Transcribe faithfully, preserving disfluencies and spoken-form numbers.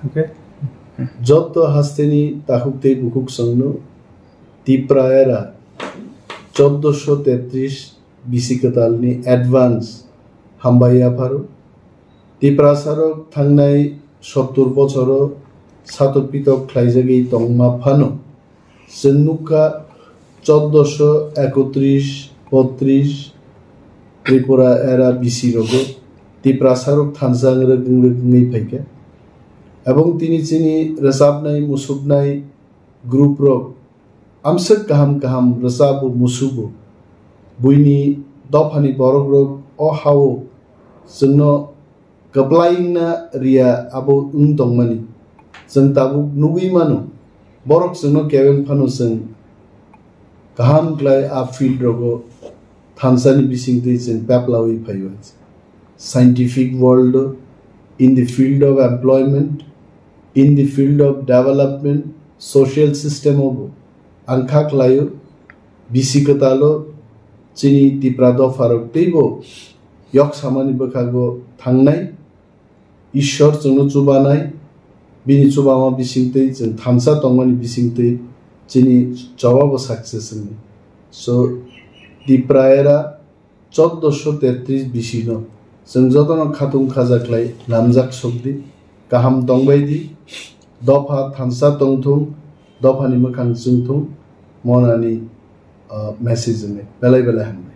Okay. Jotto hasteni takhuk tei bukhuk chwngno Tipra era choddoso tetris bisi kwtalni advance hambai yapharo. Tiprasarok thangnai sottur bochoro satok pitok khlaijagwi tongma phano, chwng nukha choddoso ekotris botris Tripura era bisi rogo Tiprasarok thansa wng rwgwng rwgwngwi phaikha. Ebong tini chini rwchapnai musuknai group rok amswk kaham kaham rwchabo musugo. Buini dophani borok rok o hao chwngno kwplai wngna riya abo wng tongmani. Chwng tabuk nugwi mano, borok chwngno kebeng phano chwng kaham khlai a field rogo thansani bisingtwi chwng peplawi phaio. Scientific world, in the field of employment, in the field of development, social system obo ang kha khlaio, bisi kwtalo chini Tipra dopharok teibo yok samani bwkhago thangnai, Ishwar chwngno chubanai, bini chubama bisingtwi chwng thansa tongmani bisingtwi chini chobabo success wngni. So, Tipra era choddoso tetris bisino chwng jotono khatung khaja khlai lamjak sokdi, kaham tongbaidi, dopha thansa tongthung, dophani mwkhang chwngthung, monani, uh, message wngwi. Belai belai hambai.